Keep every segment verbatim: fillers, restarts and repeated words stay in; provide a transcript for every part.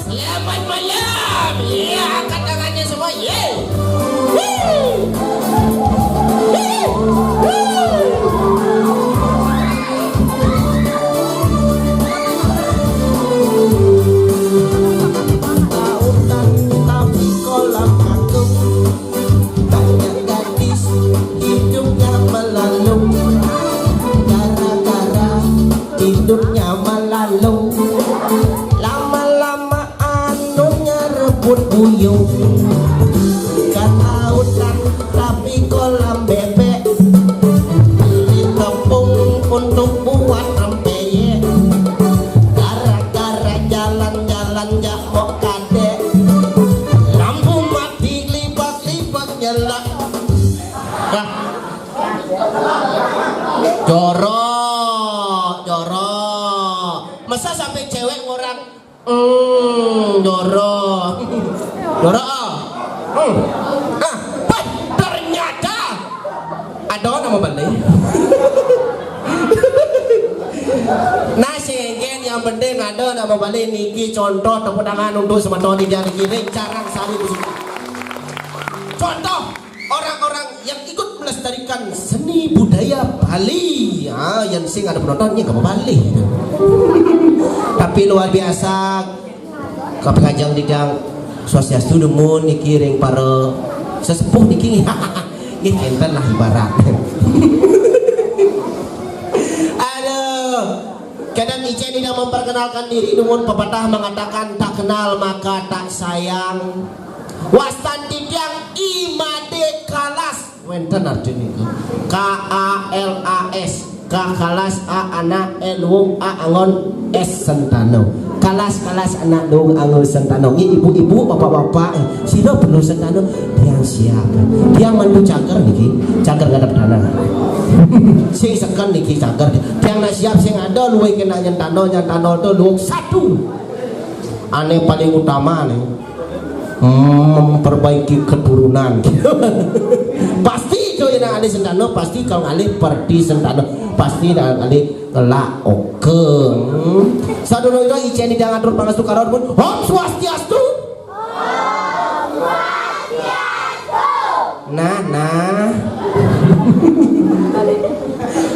Selamat malam. Ya, angkat tangannya semua. Ye. Lautan tapi kolam kangkung, banyak gadis hidupnya melalung. Gara-gara hidupnya melalung, lama-lama anunya rebut buyung. Kan lautan tapi kolam bebek, beli tepung untuk buat empeyek. Gara-gara jalan-jalan jak mok kadek, lampu mati, libak-libak nyelak. Hah? Jorok, jorok. Masa sampai cewek ngorang, hmm, jorok. Jorok, ah. Hmm. Ah, wah, ternyata ada nama balik. Nah, sing éngkén, yang penting ada nama balik niki, contoh tepuk tangan untuk semeton di niki, ring Carangsari. Contoh orang-orang yang ikut melestarikan seni budaya Bali. Ah, yang sing ada penontonnya gak Bali. Tapi luar biasa. Kaping ajeng titiang swastiastu dumun niki ring para sesepuh niki. Nggih, kénten lah ibarat. Aduh. Kadang icén tidak memperkenalkan diri, dumun pepatah mengatakan tak kenal maka tak sayang. Wastan titiang I Made Kalas. Wénten artiné niku. K A L A S. Ka Kalas, A anak, L wong, A angon, S sentano. Kalas, Kalas, anak dong, angon sentano. Nggih, ibu-ibu, bapak-bapak, eh, sira perlu sentano. Tiang siap. Tiang mantu cager niki. Cager ngadep tanah. Sing seken niki cager. Tiang nak siap, sing ada luwih kena nyentano, nyentano to luwung satu. Ané paling utama nih, memperbaiki keturunan. Pasti itu yang ada sentano, pasti kalau ngalih perti sentano, pasti ngalih ngelak oke. Hmm. Sadurung itu icén titiang atur pangastu karon pun. Om Swastiastu. Nah, nah.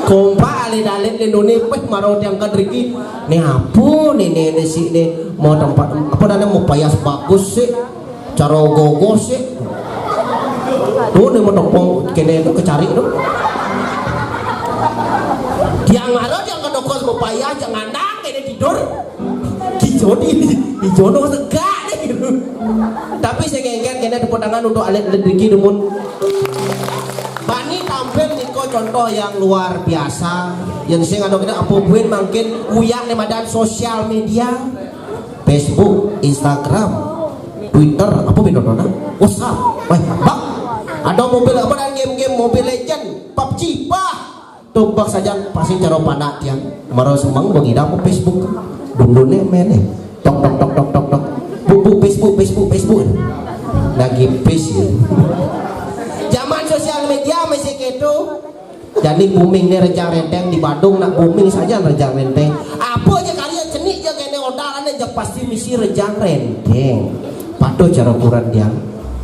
Kompak alit-alit né nuni, peh maro tiang kadriki. Né apa né, né, né si né mau tempat apa namanya, mau payas bagus sih. Cara gogo sih. Tuh né mau tepung kéné tuh kecari tuh. Tiang maro tiang ke toko mau payas, jangan dang kéné tidur. Ijo di, ijo no segak nih gitu. Tapi sing éngkén kéné tepuk tangan untuk alit-alit niki dumun. Bani tampil nika contoh yang luar biasa. Yang sing anu kita apa buin mangkin uyak né madan sosial media. Facebook, Instagram, Twitter, apa beda nona? WhatsApp. Wah, bak. Ada mobil apa dan game-game Mobile Legend, pabji, bah. Tumbak sajan pasti cara panak tiang. Maro semeng bengidang ke Facebook. Dungdune mene. Tok tok tok tok tok tok. Bu bu Facebook, Facebook, Facebook. Lagi pis ya. Zaman sosial media masih gitu. Jadi booming nih Rejang Renteng di Badung, nak booming saja Rejang Renteng. Apa aja karya cenik aja kene odalan aja pasti misi Rejang Renteng. Patuh cara ukuran dia.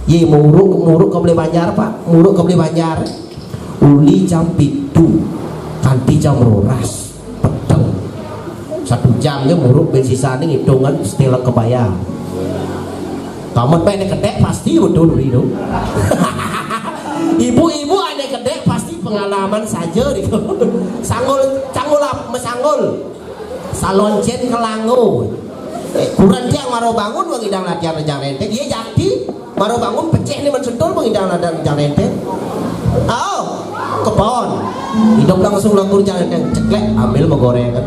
Ye muruk muruk ke beli Banjar, Pak. Muruk ke beli Banjar. Uli jam pitu kanti jam roras peteng. Satu jam ya muruk ben sisane ngitungan setelah kebayar. Kamu pengen kedek pasti betul dulu. Ibu-ibu ada kedek pasti pengalaman saja gitu. Sanggul, sanggul apa? Mesanggul. Salon jen kelango. Eh, kurang dia maro bangun wong idang latihan Rejang Renteng. Iya jadi. Maro bangun peceh nih mensentul wong idang latihan Rejang Renteng. Oh, kepon. Hidup langsung laku Rejang Renteng. Ceklek ambil menggorengan.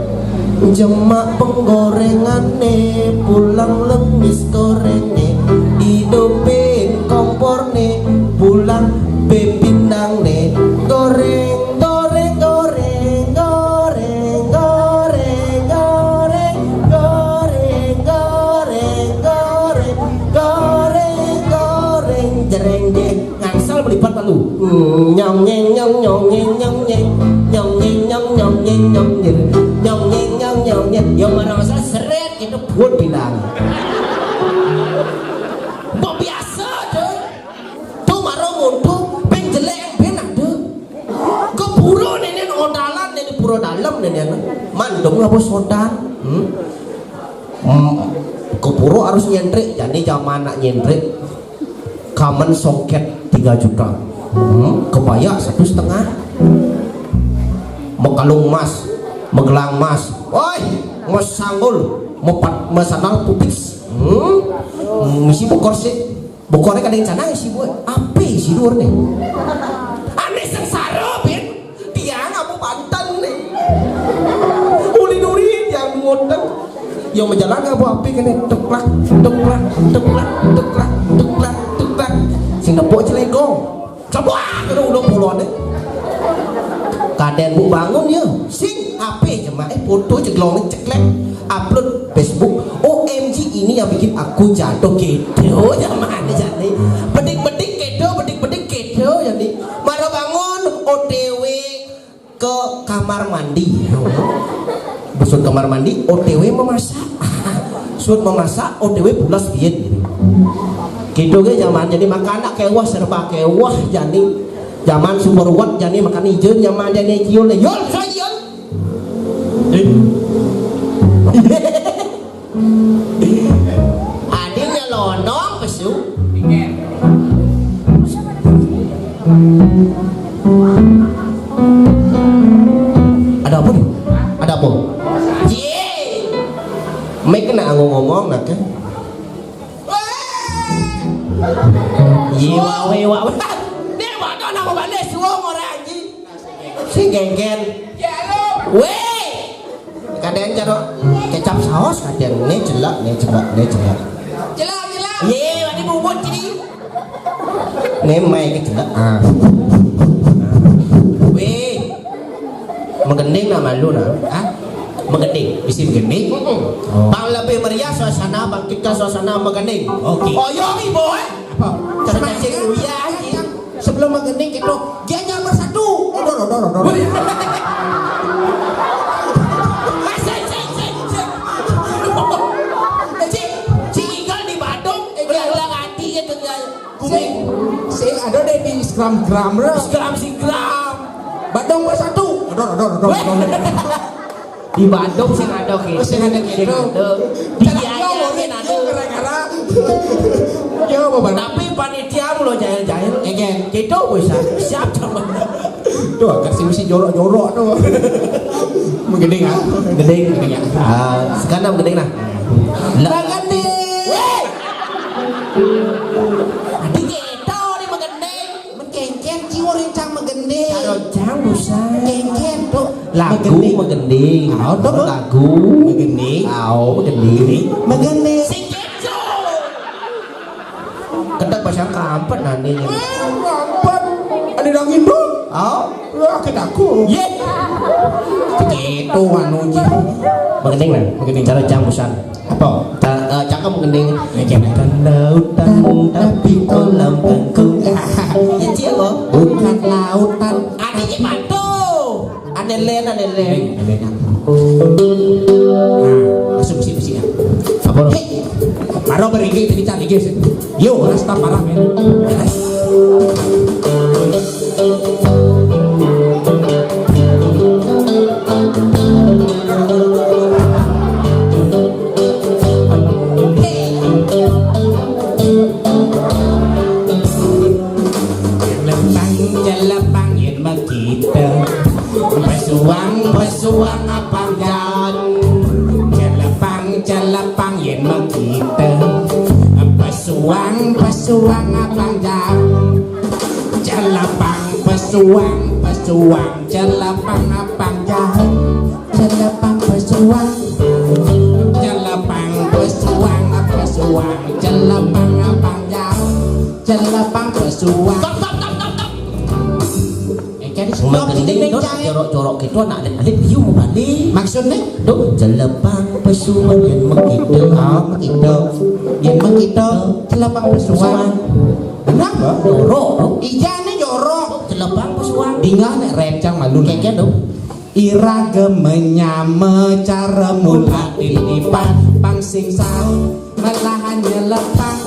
Jemak penggorengan nih, pulang lemis goreng nih. Hidupin kompor nih, pulang bebindang nih. Goreng, goreng, goreng, goreng, goreng, goreng, goreng, goreng, goreng, goreng. Hmm, nyong nyeng nyong nyong nyeng nyong nyeng nyong nyeng nyong nyong nyeng nyong nyeng nyong nyeng nyong nyong nyeng. Ya marang seret itu buat bilang. Mbok biasa, Dul. Tuh marang monto, ping jelek ben ada. Keburu nenen ondalan nenen pura dalam nenen. Mandung apa sodan? Hmm? Hmm. Keburu harus nyentrik, jadi zaman nak nyentrik. Kamen songket tiga juta. Hmm, kebaya satu setengah. Mekalung emas, megelang emas. Woi, emas sanggul, mepat, mesandal pupis. Hmm, misi bokor sih. Bokornya kadang canang isi buat. Apa isi luar nih? Aneh sengsara, Bin. Tiang apa Banten nih? Uli duri tiang muter. Yang menjalan apa api kena tuklak, tuklak, tuklak, tuklak, tuklak, tuklak. Sing nepuk celegong. Coba kena udah puluhan deh. Kaden bu bangun ya. Sing apa cuma eh foto ceglong ceklek upload Facebook. O M G, ini yang bikin aku jatuh gitu. Zaman jadi. Bedik-bedik gitu, bedik-bedik gitu jadi. Mara bangun O T W ke kamar mandi. Besut kamar mandi, O T W memasak. Suat memasak, O T W pulas biyen. Gitu ge zaman jadi makanan kewah serba kewah jani. Zaman super wat jani makan ijo zaman jani ciul. Yul, so yul. Adiknya lonong pesu. Ada apa nih? Ada apa? Cie. Mek kena aku ngomong nak kan? Ye wawe wawe. Nek waduh nama balik suwung orang anjing. Sing genggen. Weh. Kadang karo kecap saus kadang ne jelek ne jelek ne jelek. Jelek jelek. Ye, wani bubut jadi. Ne mai ke jelek. Ah. Weh. Megending nah malu nah. Hah? Megending. Bisi megending. Oh. Bang lebih meriah suasana, bangkitkan suasana megending. Oke. Oh, yo ibu eh. Apa? Terima kasih. Uya anjing. Sebelum menggending gitu, dia nyamar satu. Odor, odor, odor. Wih. Sik, sik, sik, sik. Cik, cik Igal di Badung, eh, dia ulang hati ya, tuh, dia. Sing, sing ada deh di Instagram, Instagram. Instagram, Instagram. Badung bersatu. Odor, odor, odor, odor. Di Badung sing ada gitu. Oh, sing ada gitu. Sing ada. Di Gianyar kan ada. Gara-gara. Yo, apa, Bang? Tapi panitia mulu jahil-jahil. Ngegen. Gitu bisa. Siap teman. Tuh, agak sih mesti jorok-jorok tuh. Menggending ah. Gending. Gending ya. Ah, sekarang gending nah. Lah kan nih. Weh. Adi gitu nih menggending. Mengkengken jiwa rincang menggending. Karo jang busan. Kengken tuh. Lagu menggending. Menggending. Au, to, lagu. Menggending. Au, menggending. Menggending. Sing keco. Ketek pasang kampet nani. Eh, kampet. Ada daging tuh. Au. Wah, ketek aku. Ye. Itu anu ji. Menggending nah. Menggending. Cara jang busan. Apa? Ta, eh, cakep menggending. Bukan lautan tapi kolam kangkung. Ya, cie, kok. Bukan lautan. Adi ji patuh. Anelen, anelen. Nah, langsung besi-besi ya. Apa? Hei, baru berigi tadi cari guys. Yo, rasta parah men. Jelepang, jelepang, yen makita. Pesuwang, pesuwang, abang jaun. Jelepang, jelepang, yen makita. Pesuwang, pesuwang, abang jaun. Jelepang, pesuwang, pesuwang, jelepang, abang jaun. Jelepang, pesuwang. Jelepang, pesuwang, pesuwang, jelepang, abang jaun. Jelepang, pesuwang. Stop, stop, stop, stop, stop. Eh, jadi stop, stop, stop, stop. Jorok-jorok gitu, anak alit-alit, yuk, mau balik. Maksudnya? Tuh, jelepang pesuwang yang begitu, ah, begitu. Yang begitu, jelepang pesuwang. Kenapa? Jorok, tuh. Iya, ini jorok. Lepang pesuang. Dingeh nek rap cang malu. Keke dong. Iraga menyama cara mula tinipan, pang sing saut malahan nyelepang.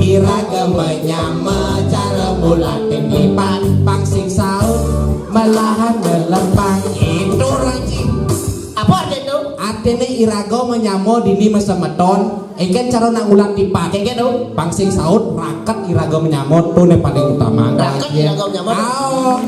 Iraga menyama cara mula tinipan, pang sing saut malahan nyelepang. Itu lagi. Apa artinya itu? Artinya iraga menyama dini mesemeton. Engken cara nak ngulat tipat. Keke dong. Pang sing saut raket iraga menyama tu ne paling utama. Raket iraga menyama. Aw.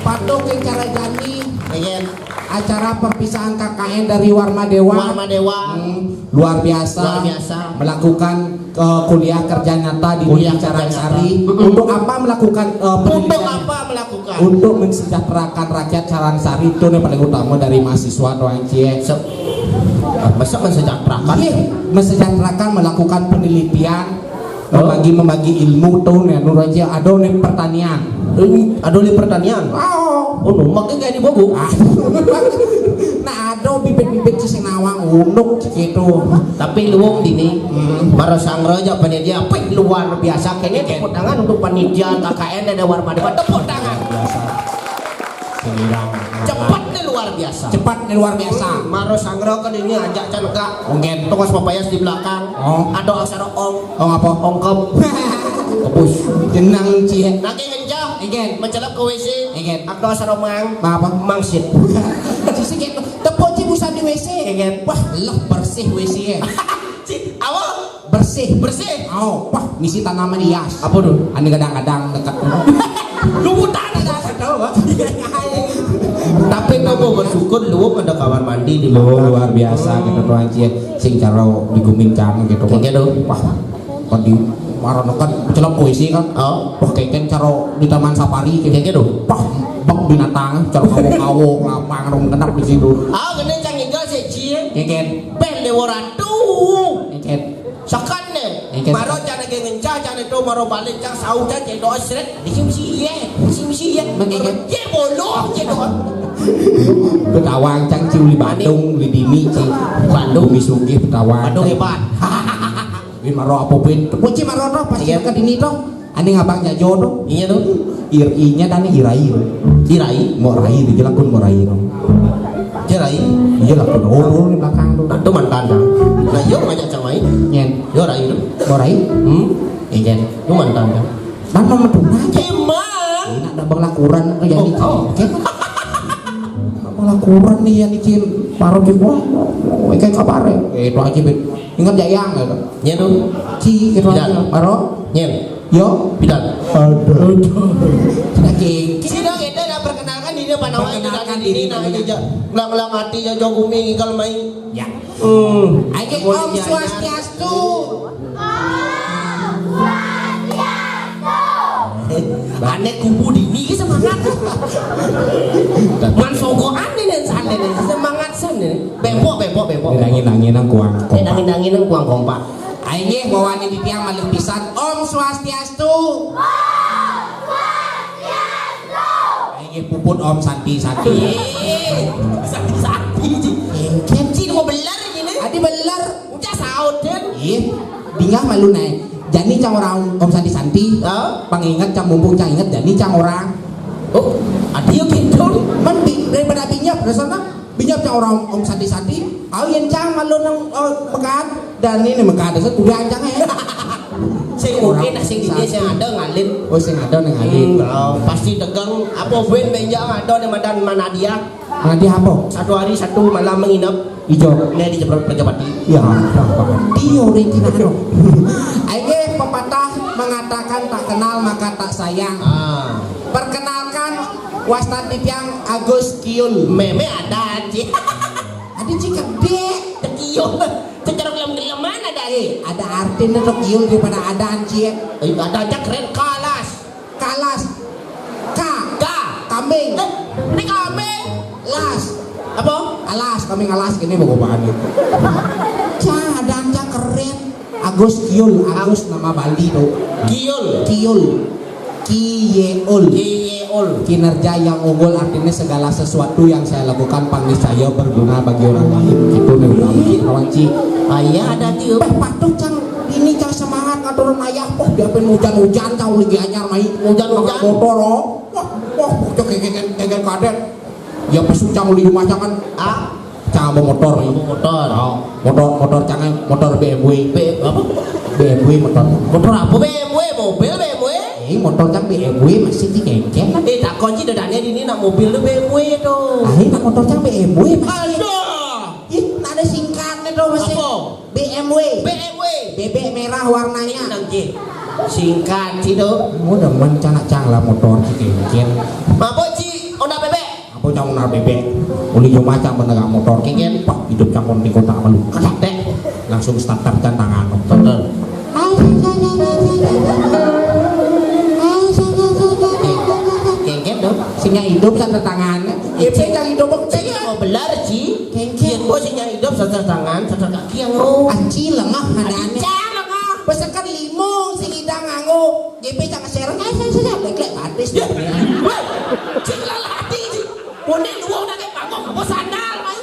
Patuh ke cara jani. Engken. Acara perpisahan K K N dari Warma Dewa. Warma Dewa. Hmm, luar biasa. Luar biasa. Melakukan, eh, kuliah kerja nyata di Kuliah Budi Carang Kerja Sari. Nyata. Untuk apa melakukan, eh, Untuk pendidikan? Apa melakukan? Untuk mensejahterakan rakyat Carang Sari itu nih paling utama dari mahasiswa doang cie. Se- Masa mensejahterakan? Iya, mensejahterakan melakukan penelitian, membagi-membagi ilmu tuh nih, anu aja ada nih pertanian. Ini ada di pertanian. Oh. Oh, no, makanya kayak di Bogor. Ah. Nah, ada bibit-bibit sing nawang unduk gitu. Tapi luwung dini, hmm, Maro Sangro aja panitia, apa luar biasa. Kayaknya tepuk tangan untuk panitia K K N dan Warma Dewa. Tepuk tangan. Biasa. Seniran. Cepat nih luar biasa. Cepat nih luar biasa. Maro Sangro kan ini ajak can ka. Mungkin. Tongos papayas di belakang. Oh. Ada aksara ong. Ong apa? Ongkep. Kebus. Jenang cie. Nake kencah. Engken. Mencelep ke W C. Engken. Ada aksara mang. Apa? Mangsit. Sisi gitu. Tepuk ci busan di W C. Engken. Wah, leh bersih W C ya. Ci, apa? Bersih. Bersih. Oh, wah, misi tanaman hias. Apa tuh? Ane kadang-kadang dekat. Lu buta ada tahu, Bang? Tapi kamu bersyukur lu ada kamar mandi di Lo belakang. Luar biasa gitu tuh anjir. Sing cara digumincang gitu kan. Kayak gitu. Wah, kan di marana kan celep puisi kan. Oh. Wah, kayak kan cara di taman safari gitu. Kayak gitu. Wah, bak binatang, cara kawo-kawo, lapang, rong genap di situ. Ah, gini cang igal sih, Ci. Kayak kan. Beh, Dewa Ratu. Kayak kan. Sakan ne. Engke maro sakan. Jana ge ngencah, jana itu maro balik, cang sauh, cang cedok, sret. Di sini mesti iye, di sini mesti iye. Mengke. Ye boloh, cedok. Ketawang cang ci uli Bandung, uli dini ci. Bandung. Bumi sugih ketawang. Bandung hebat. Win maro apa pin? Kunci maro to, pasti. Iya. Ke dini to. Ane ngabang jajo to. Iya to. Ir inya tani irai. Irai? Mau rai, di jelakun mau rai to. Irai? Iya lah, kudu urul di belakang to. Nah, itu mantan dah. Nah, yo ngajak cang main. Nyen. Yo rai to. Mau rai? Hmm? Iya. Itu mantan dah. Mana metu aja. Iman. Enak dah bang lakuran ke jadi. Oh, oh. Oke. Bang lakuran nih ya nih Cin. Paro juga. Kayak kabar ya. Eh, itu aja bet. Ingat jayang gitu. Iya to. Ci gitu aja. Paro. Nyen. Yo. Pidan. Aduh. Lagi. Sini dong, kita dah perkenalkan diri apa namanya? Perkenalkan diri, nah, namanya. Ini ja-, ngelang-ngelang hati ya, jo gumi, kalau main. Ya. Hmm. Ayo, Om Swastiastu. Om Swastiastu. Ane kubu dini ke semangat. Man sogoan nih, nih, sana nih. Semangat sana nih. Bempok, bempok, bempok. Ini angin-angin nang kuang. Eh, angin-angin nang kuang kompak. Ayo, bawaan ini tiang malu pisan. Om Swastiastu. Om Swastiastu. Ayo, puput Om Santi, Santi. Eh, Santi, Santi, Ci. Engken. Ci, mau beler gini? Adi beler. Udah saut, kan? Ih, dingah malu naik. Jani cang orang Om Santi, Santi. Hah? Pangingat cang mumpung cang ingat, jani cang orang. Oh, adi yuk gitu. Man, bi-, daripada binyap, rasanya. Binyap cang orang Om Santi-Santi, au yen cang malu nang, eh, mekat, dan ini mekat, dasar kuda ancang ya. Sing mungkin, nah, sing di dia sing ada ngalin. Oh, sing ada nang ngalin. Hmm, oh, pasti tegang. Apa ben benjang ada di madan mana dia? Mana dia apa? Satu hari satu malam menginap. Ijo. Ini di Jepang Prajapati. Ya, apa? Dia orang Cina no. Ayo, pepatah mengatakan tak kenal maka tak sayang. Ah. Perkenalkan, wastan titiang Agus Kiul. Meme ada, Ci. Ada Ci gede. Tekiul. Secara gelem-geleman ada, eh. Ada artinya tuh Kiul daripada ada, Ci. Eh, ada aja keren, kalas. Kalas. Ka. Ka. Kambing. Eh, ini kambing. Las. Apa? Alas, kambing alas gini bawa bahannya. Cah, ada aja keren. Agus Kiul, Agus nama Bali tuh. Kiul. Kiul. Kiyeul. Kiyeul. Kinerja yang unggul artinya segala sesuatu yang saya lakukan pang niscaya berguna bagi orang lain. Gitu nih udah kawan Ci. Ayah ada Ci. Beh, patuh cang ini cang semangat ngaturun ayah. Oh, dia pun hujan-hujan cang lagi anyar main. Hujan-hujan. Motor, oh. Wah, bocah kengken, kengken kaden. Ya pesu cang uli jumah cang kan. Ah, cang ambo motor. Ambo motor. Oh, motor, motor cang, motor B M W. B, apa? B M W motor. Motor apa B M W? Mobil B M W? Eh, motor cang B M W masih di kengken kan. Eh, takon ci dadane dini nak mobil tu B M W tu. Ah, ini nak motor cang B M W masih. Aduh. Ih, nak ada singkatnya tu masih. Apa? B M W. B M W. Bebek merah warnanya. Nang ci. Singkat ci tu. Mau demen cang nak cang lah motor ci kengken. Apa ci? Honda bebek. Apa cang honda bebek? Uli jumah cang menegak motor kengken. Pak, hidup cang di kota malu. Ketek. Langsung starter cang tangan. Betul. Kengken tu. Sing nyak hidup satu tangan. Ipe cang hidup kok cang. Mau belar ci. Kengken. Yen bos sing nyak hidup satu tangan, satu kaki yang ngau. Aci lengah ada aneh. Cang lengah. Pesekan limung sing idang nganggo. Ipe cang sereng. Eh, saya, saya, lek, lek, batis. Ya. Weh, cing lalati ci. Mone luwung nak kayak bangkok, apa sandal, Mai?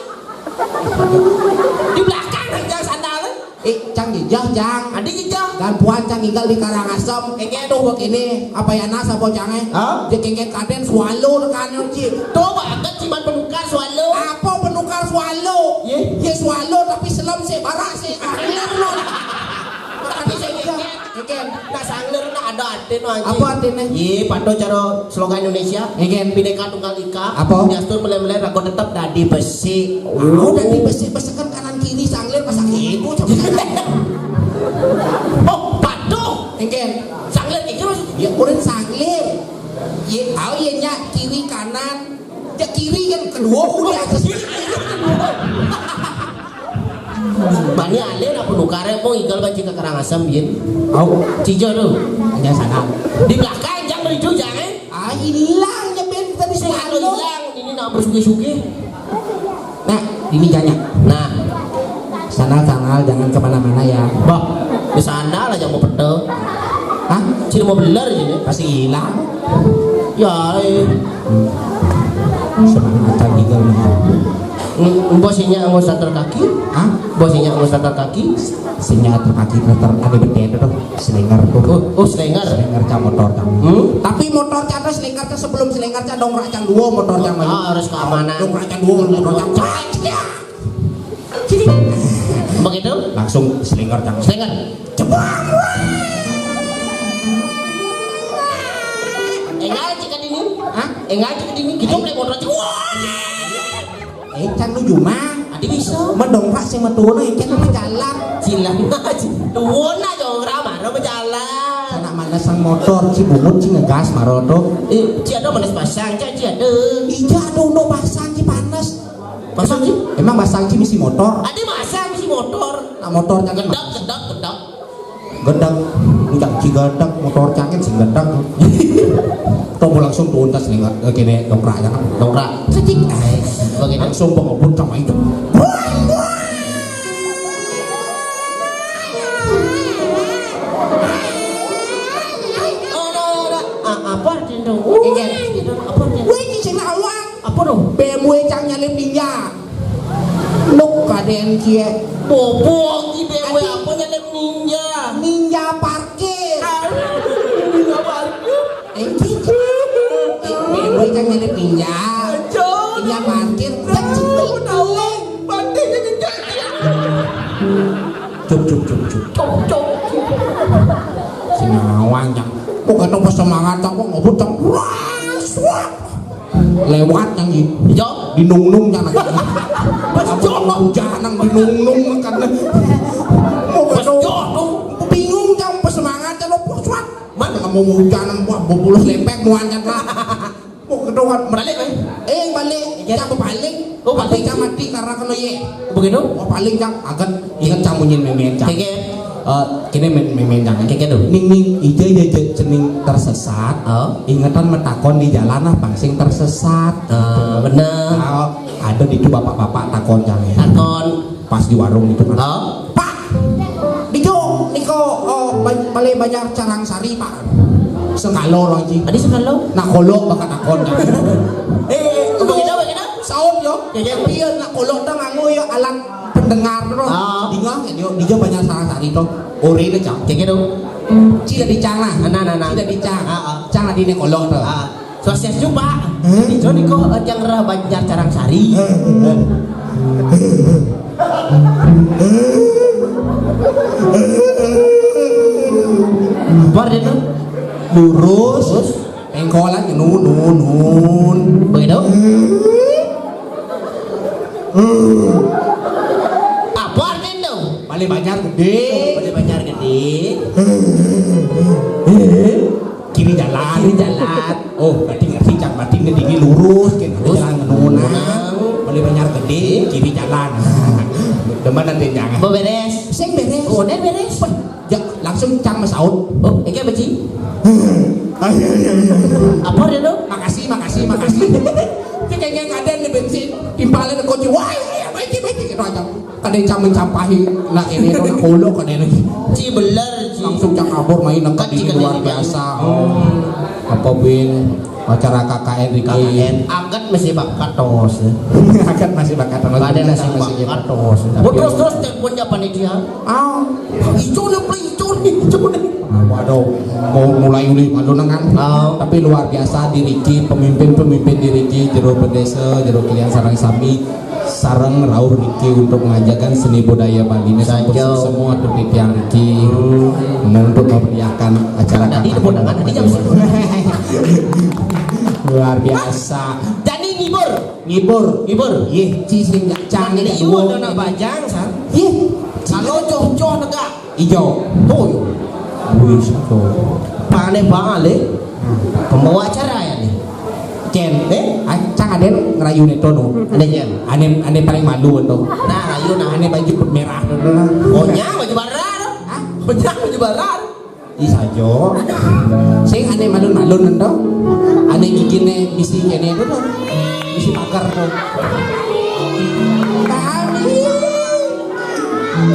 Di belakang nang jang sandal, eh? Eh, cang jejah, cang. Adi jejah. Dan puan cang tinggal di Karangasem. Kengken. Tuh begini, apa ya nas apa cang, eh? Hah? Dia kengken kaden swallow tekan ci. Tuh banget ci man penukar swallow. Apa penukar swallow? Ye? Ye swallow tapi selem sih, barak sih, kakiler lo. Tapi saya kengken. Kengken. Nah, sanglir nak ada arti no, anjing. Apa artinya? Ye, pado cara slogan Indonesia. Kengken. Bhinneka Tunggal Ika. Apa? Diastur melek-melek raga tetep dadi besik. Oh, dadi besik, besekan kanan kiri sanglir masa gitu coba. Oh, pado. Kengken. Sanglir iki, Mas. Ya, kurin sanglir. Ye, tahu ye nyak kiri kanan. Ya kiri kan kedua udah atas. Bani ale nak penukare pun igal baju ke Karangasem, Bin. Au. Cijo tu. Hanya sana. Di belakang, jangan menuju, jangan. Ah, hilang ya, Ben. Tadi selalu hilang. Ini nak bersugi-sugi. Nah, ini janya. Nah. Sana, sana, jangan kemana-mana ya. Bah, di sana lah, jangan mau pete. Hah? Ciri mau beler ini. Pasti hilang. Ya, eh. Semangat aja gitu, nah. Mbok sinya nggo starter kaki? Hah? Mbok sinya nggo starter kaki? Sinya starter kaki, starter ade bete itu tuh, slinger tuh. Oh, oh, slinger. Slinger cang motor cang. Hmm? Tapi motor cang tuh slinger tuh sebelum slinger cang dongkrak cang dua motor cang. Ah, harus keamanan. Dongkrak cang dua motor cang. Begitu? Langsung slinger cang. Slinger. Cepat. Enggak, jika dini. Hah? Enggak, jika dini. Gitu, play motor aja. Wah. Eh, cang nuju mah. Adi bisa. Mendongkrak sing metu na, engke na jalan. Cilang. Tuwun na jongkrak, maro bejalan. Anak mana sang motor, ci bungut, ci ngegas, maro tuh. Eh, ci ada manas pasang, ci, ci ada. Ija ada uno pasang, ci panas. Pasang, ci? Emang pasang, ci misi motor? Ada pasang, misi motor. Nah, motor jangan. Gedek, gedek, gedek. Gendang, ucap cigadak, motor cangkin sing gendang. Tombol langsung tuntas nih, Kak. Eh, kene dongkrak ya kan. Dongkrak. Cedik. Bagaimana? Langsung pengebut sama itu. Ora, ora. Ah, apa artinya dong? Iya. Apa artinya? Wih, ini sing awak. Apa dong? B M W cang nyalip ninja. Nuk kaden kie. Bobo, ki B M W apa nyalip ninja? Ninja parkir. Aduh, ninja parkir. Anjing. B M W kan nyalip ninja. Ninja parkir. Tahu. Mati ninja. Cup, cup, cup, cup. Cup, cup. Sing ngawang, Cang. Kok gak tau semangat, Cang? Kok ngebut, Cang? Wah, suat. Lewat yang di, di nungnung yang lagi. Pas jodoh. Hujan yang di nungnung kan. Mau pas jodoh. Bingung yang pas semangat lo pusat. Mana kamu mau hujan yang buat bobulus lempek muanya lah. Mau kedoan balik kan? Eh, balik. Iya. Yang balik. Oh, balik. Mati, mati karena kena ye. Begitu? Oh, paling yang akan ingat camunyin memen cang. Keke. Eh, kene men memen cang. Keke tuh. Ning ning ija ija cening tersesat. Oh. Ingetan metakon di jalan lah pangsing tersesat. Ah, bener. Nah, ada di itu bapak-bapak takon cang ya. Takon. Pas di warung itu kan. Oh. Pak, dijo niko, oh, ba-, balik banyak carang sari, Pak. Sengkalo lagi. Tadi sengkalo? Nah, kolok bakal takon cang. Eh, eh, eh, begitu, begitu. Saut yo. Ya, ya. Tapi ya nak kolok tang nganggo ya alat pendengar tu. Ah. Dingah ya, dia, dia banyak salah tadi tu. Ore ni cang. Kayak gitu. Cina di cang lah. Nah, nah, nah. Cina di cang. Ah, ah. Cang lah di ni kolok tu. Ah. Swastiastu, Pak. Hah? Ijo niko, eh, tiang rerah Banjar Carangsari. Hah? Apa artinya? Lurus. Terus? Pengkolan, nun, nun, nun. Begitu? Apa artinya? Bale Banjar Gede. Bale Banjar Gede. Kiri jalan. Kiri jalan. Oh, berarti ngerti, Cang. Berarti ini lurus, kan? Lurus. Jalan Nunang. Bale Banjar Gede, kiri jalan. Demen nanti, Cang. Beberes. Sing beres. Oh, beres. Ya, langsung Cang masaut. Oh, iki apa, Ci? Apa dia tuh? Makasih, makasih, makasih. Ini kayaknya kadén nih bensin. Timpalin kunci. Wah, iya, iya, baik, baik, gitu aja. Kadén Cang mencampahi. Nah, ini tuh, nah, kolo kadén lagi. Ci beler, Ci. Langsung Cang kabur main nang. Kan tadi Ci luar kadén biasa. Oh. Apa, Bin? Acara K K N, Riki. K K N. Angkat masih bakat tos, ya. Angkat masih bakat tos. Kadén masih bakat tos. Tapi terus, terus teleponnya panitia. Ah, ijo nih, Play, ijo nih, ijo nih. Waduh, mau mulai uli malu nengan. Oh. Tapi luar biasa di Riki, pemimpin-pemimpin di Riki, jero bendesa, jero kalian sareng sami, sareng rauh Riki untuk mengajarkan seni budaya Bali ini. Sampun semua tuh titiang Riki. Hmm. Untuk memeriahkan acara. Tadi K K N. Tadi jam sepuluh. Luar biasa. Jadi ngibur. Ngibur. Ngibur. Yeh, Ci sing gak Cang. Liu ada nak bajang, San. Yeh. Kalau joh-joh negak. Ijo. Oh, yo. Wis, to. Pane bale. Pembawa acara ya nih. Cén, eh, Cang ada ngerayu nih, Tono. Ada, Cén. Ane, ane paling malu to. Nah, rayu nah. Ane baju merah to. Oh, nya baju barat. Hah? Oh, nya baju barat. Ih, sajo. Sing ane malun-malun ento. Ane gigine bisi kene itu tuh. Bisi pagar tuh. Kami.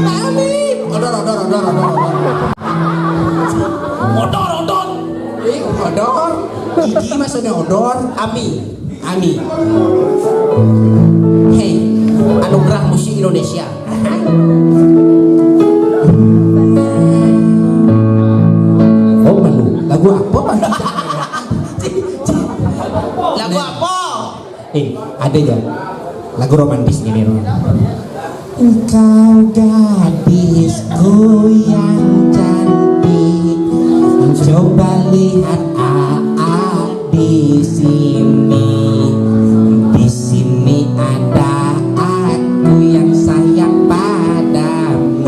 Kami. Odor, odor, odor, odor, odor. Odor, odor. Ih, odor. Gigi maksudnya odor. Ami. Ami. Hei, anugerah musik Indonesia. Oh, malu. Lagu apa, Pak? Lagu apa? Eh, ada ya. Lagu romantis gini, Ron. Engkau gadisku yang cantik, coba lihat Aa di sini. Di sini ada aku yang sayang padamu.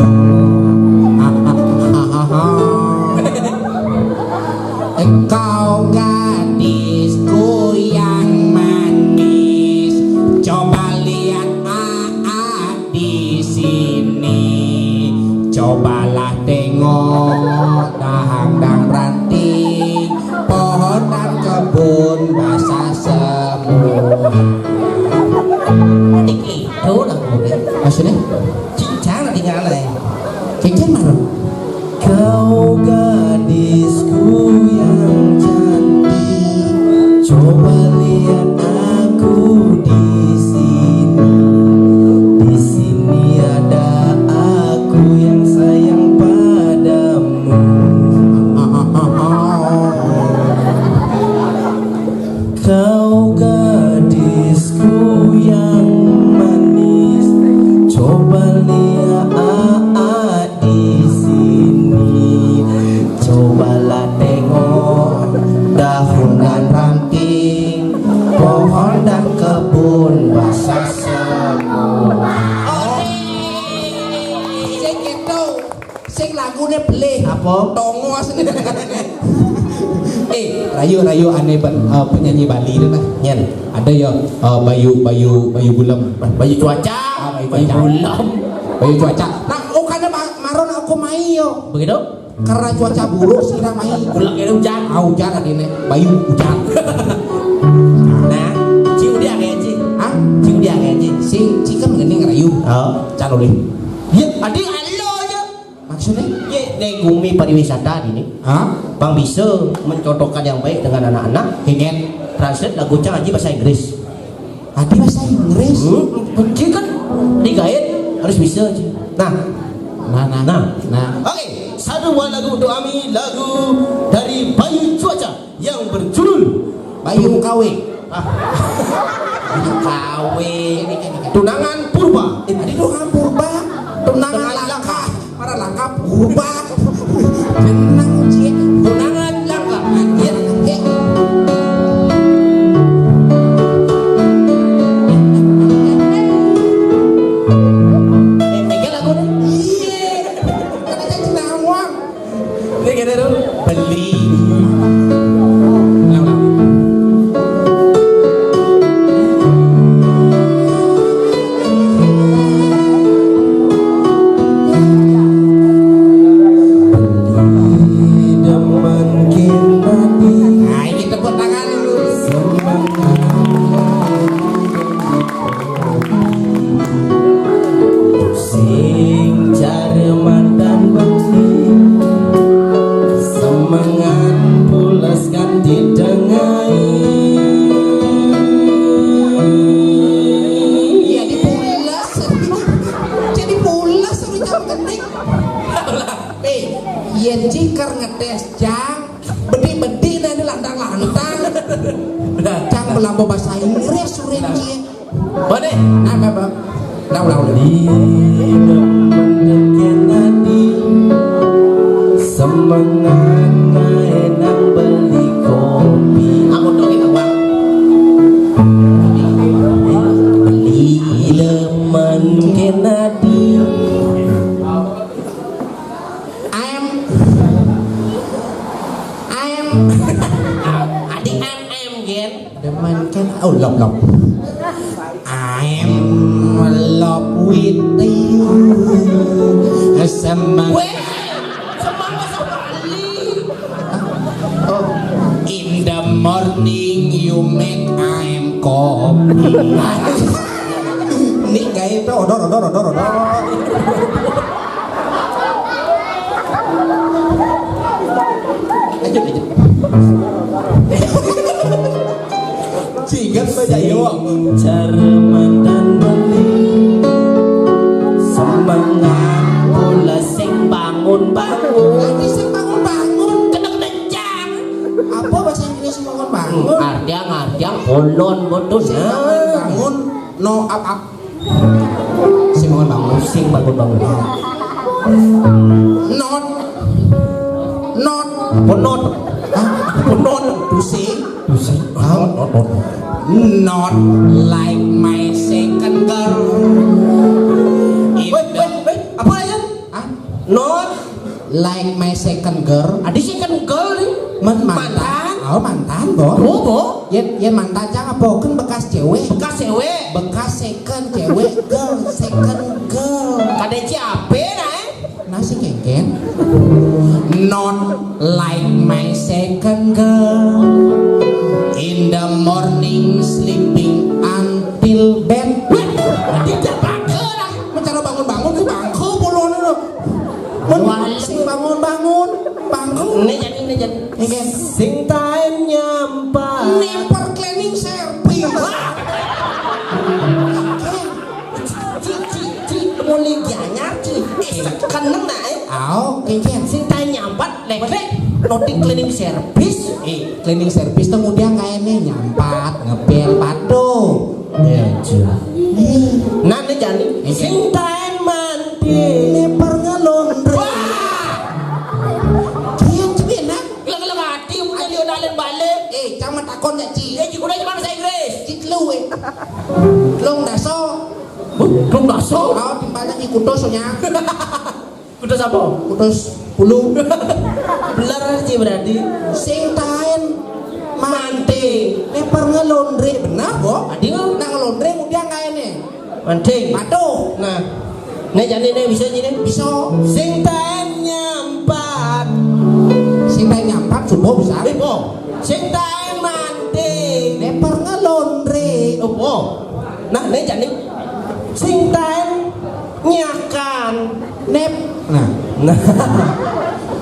Engkau gadisku yang manis, coba lihat Aa di sini. Cobalah tengok dahang dan ranting, pohon dan kebun basah semua. Iki to lagu. Maksudnya? Cincang tinggal, eh. Cincang mana? Kau gadisku yang cantik, coba lihat aku di sini. Di sini ada aku yang sayang padamu. Kau gadisku yang manis, coba lihat Aa di sini. Cobalah tengok daun dan ranting, pohon dan kebun basah semua. Sing gitu, sing lagune belih. Apa? Tongos. Eh, rayu, rayu ane, eh, penyanyi Bali itu nah. Nyen. Ada ya, eh, Bayu, Bayu, Bayu Bulem. Bayu Cuaca. Ah, Bayu Bayu Cuaca. Bulem. Bayu Cuaca. Nah, oh, karena ma-, maron aku mai yo. Begitu? Karena cuaca buruk sih, nah, mai. Bulem ini hujan. Ah, hujan lagi nih. Bayu hujan. Nah, ciu dia kayak ci. Hah? Ciu dia kayak ci. Si, ci kan ngene ngerayu. Oh. Can ulih. Ya, adi alo aja. Maksudnya? Ye, ne gumi pariwisata ini. Hah? Bang bisa mencocokkan yang baik dengan anak-anak. Ingat. Translate lagu Cang Aji bahasa Inggris. Adi bahasa Inggris? Hmm, kunci kan digait harus bisa aja. Nah. Nah, nah, nah, nah. Oke, satu buah lagu untuk Ami, lagu dari Bayu Cuaca yang berjudul Ayo kawe. Ah. Ayo kawe. Ini, ini, ini. Tunangan purba. Eh, tadi tunangan purba. Tunangan langka. Para langka purba. Tenang, Cik. Tunangan langka. Iya, iya. Eh, Mega lagu nih. Iya. Kan aja cenawang. Ini gini dulu. Beli. Nah, ini tepuk tangan dulu. Sing cari mantan beli, semangat pulas kan didengai. Iya, dipulas. Jadi pulas, suruh jam gending. Eh, yen cikar ngetes, Jang. Bedi-bedi nah ini lantang-lantang. Jang belambo bahasa Inggris, surin cie. Boleh? Apa, Bang? Nah, ulang, ulang. Di depan kena di semangat naik nang beli kopi. Aku dongeng, Bang. Beli leman kena di. I'm, I'm. Adi M M, Gen. Demen kan? Oh, lop, lop. I'm love with you. Semangat. Weh, semangat sekali. Oh, in the morning you make I'm coffee. Ini gaya itu odor, odor, odor, odor. Lanjut, lanjut. Cigat bae, Jayo. Incar mantan beli. Semangat pula sing bangun-bangun. Lagi sing bangun-bangun, kena-kena jam. Apa bahasa Inggris sing bangun-bangun? Artian, artian, kolon, bodoh, sing bangun-bangun. No up, up. Sing bangun-bangun. Sing bangun-bangun. Not. Not. Apa not? Hah? Apa not? Pusing. Pusing. Hah? Not, not, not. Not like my second girl. Wait, wait, wait. Apa ya? Hah? Not. Like my second girl. Adi second girl ni? Man-, mantan. Mantan. Oh, mantan, Bo. Oh, Bo. Yen, yen mantan cang apa? Kan bekas cewek. Bekas cewek. Bekas second cewek, girl, second girl. Kada ciape nah, eh? Nasi kengken. Not like my second girl. In the morning sleeping until bed. Weh, tidak pakai lah. Mencari bangun-bangun ke bangku puluh dulu. Mun sing bangun-bangun, bangun. Ini jadi, ini jadi. Oke. Sing taen nyampa. Nemper cleaning service. Wah. Ci, ci, ci, mulai gianyar, ci. Eh, keneng nak, eh. Au, oke, oke. Sing taen nyampat, lek, lek, noti cleaning service. Eh, cleaning service tuh mudah kayak nih, nyampat, ngepel, patuh. Ya, iya. Ih. Nane jani, eh, sing taen mandi. Lepar ngelondre. Wah. Kian cepenak. Leng-leng ati, ayo nalen balik. Eh, jangan takon ya, Ci. Ya, Ci, udah cuma bahasa Inggris. Ci, lu, eh. Long daso. Huh? Long daso? Oh, timpalnya Ci Kuto soalnya. Kutus apa? Kutus pulu. Bener sih berarti. Sing taen manting. Lepar ngelondre, bener, Bo? Adi nge- Nah, ngelondre mudian kaene. Manting. Patuh. Nah. Nek jane nek bisa jine? Bisa. Sing taen nyampat. Sing taen nyampat, subuh bisa. Eh, Bo. Sing taen manting. Lepar ngelondre. Oh, Bo. Nah, nek jane. Sing taen nyakan. Nep. Nah. Nah.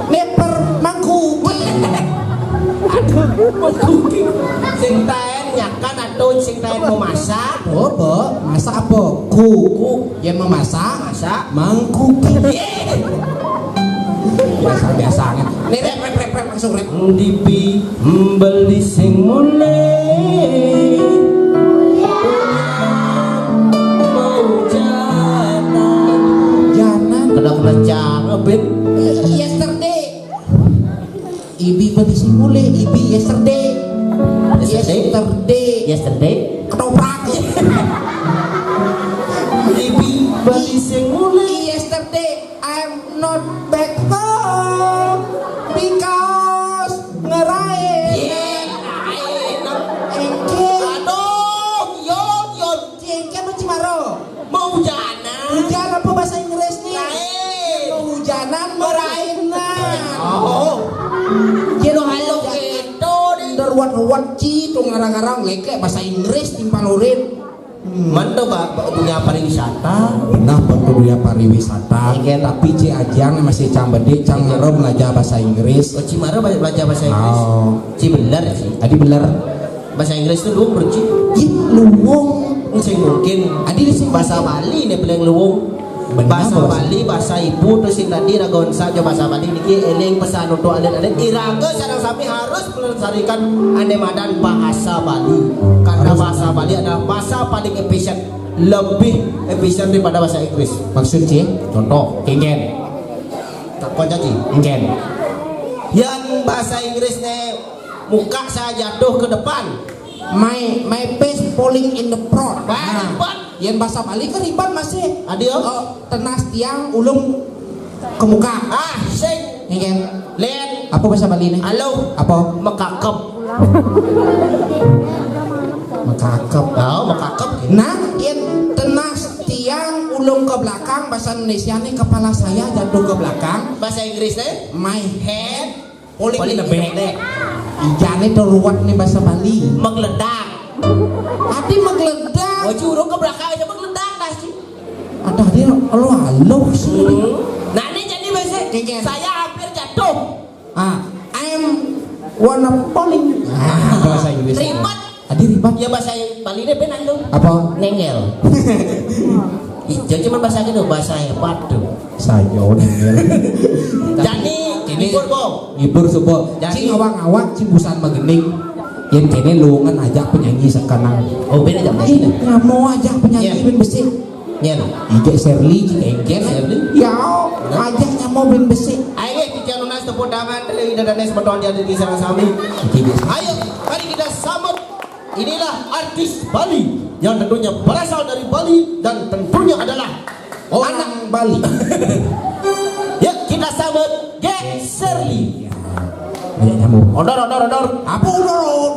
Neper mangkuki. Aduh, mangkuki. Sing taen nyakan atau sing taen memasak. Oh, Bo, masak apa? Ku. Ku. Yang memasak. Masak. Mangkuki. Biasa-biasa. Nih, rep, rep, rep, rep. Surat. Dibi beli sing mulih. Hujanan. Janan. Kena-kena cara, Beb. Yesterday. Ibi beli sing mulih, ibi yesterday. Yesterday? Yesterday. Yesterday? Ketoprak. Ibi beli sing mulih. Yesterday, I'm not back home because ngerain. Iya, ngerain. Engke. Aduh, yo, yo. Engke apa Cimaro? Mau hujanan. Hujan apa bahasa Inggris nih? Lain. Mau hujanan, merainan. Oh. Jadi halo gitu nih. Nderuat-ruat ci tuh ngarang-ngarang lek-lek bahasa Inggris timpal urin. Hmm. Mantap, Pak, Pak, dunia pariwisata. Nah, Pak, dunia pariwisata. Iya, kan? Tapi ci ajang masih cang bedik, cang ngarep belajar bahasa Inggris. Oh, Cimaro belajar bahasa Inggris. Oh. Ci beler, ci. Adi beler. Bahasa Inggris tuh luwung, Bro, ci. Ih, luwung. Sing mungkin. Adi di sing bahasa Bali nih paling luwung. Bener, bahasa Bos. Bali, bahasa ibu tuh sing tadi ragon saja bahasa Bali niki eling pesan untuk alit-alit. Iraga sareng sami harus melestarikan ane madan bahasa Bali. Karena harus. Bahasa Bali adalah bahasa paling efisien, lebih efisien daripada bahasa Inggris. Maksud ci, contoh, kengken. Tak kau caci. Kengken. Yang bahasa Inggris nih, muka saya jatuh ke depan. My my face falling in the front. Wah, nah, ribet. Yang bahasa Bali kan ribet masih. Adi, oh. Oh, tenas tiang ulung ke muka. Ah, sing. Ini kan. Lihat. Apa bahasa Bali nih? Halo. Apa? Mekakep. Mekakep. Oh, mekakep. Nah, yang tenas tiang ulung ke belakang, bahasa Indonesia nih kepala saya jatuh ke belakang. Bahasa Inggris nih? My head Poli lebih. Ijane to ruwet nih bahasa Bali. Megledak. Ati megledak. Oh, ci urung ke belakang aja megledak dah, ci. Ada dia lo alo sih. Hmm. Nah, ini jadi bahasa. Kengken. Saya hampir jatuh. Ah, I'm wanna falling. Ah, bahasa Inggris. Ribet. Adi ribet. Ya bahasa Bali deh benar lo. Apa? Nengel. Ih, jangan cuma bahasa gitu, bahasa hebat tuh. Sayo nengel. Jadi ini ngibur, Bo. Ngibur subo. Jadi cing awak-awak cing busan magening. Yen kene luwungan ajak penyanyi sekenang. Oh, beda jam. Ih, nggak mau ajak penyanyi. Iya. Ben besik. Nyen. Ijek Serli, cing engken. Serli? Ya, nah. Ajak nyamo ben besik. Ayo, weh, titiang nunas tepuk tangan dari dadane semeton yang ada di sana sami. Oke, guys. Ayo, mari kita sambut. Inilah artis Bali yang tentunya berasal dari Bali dan tentunya adalah orang anak Bali. Yuk, kita sambut Gek Serli. Banyak nyamuk. Odor, odor, odor. Apa odor?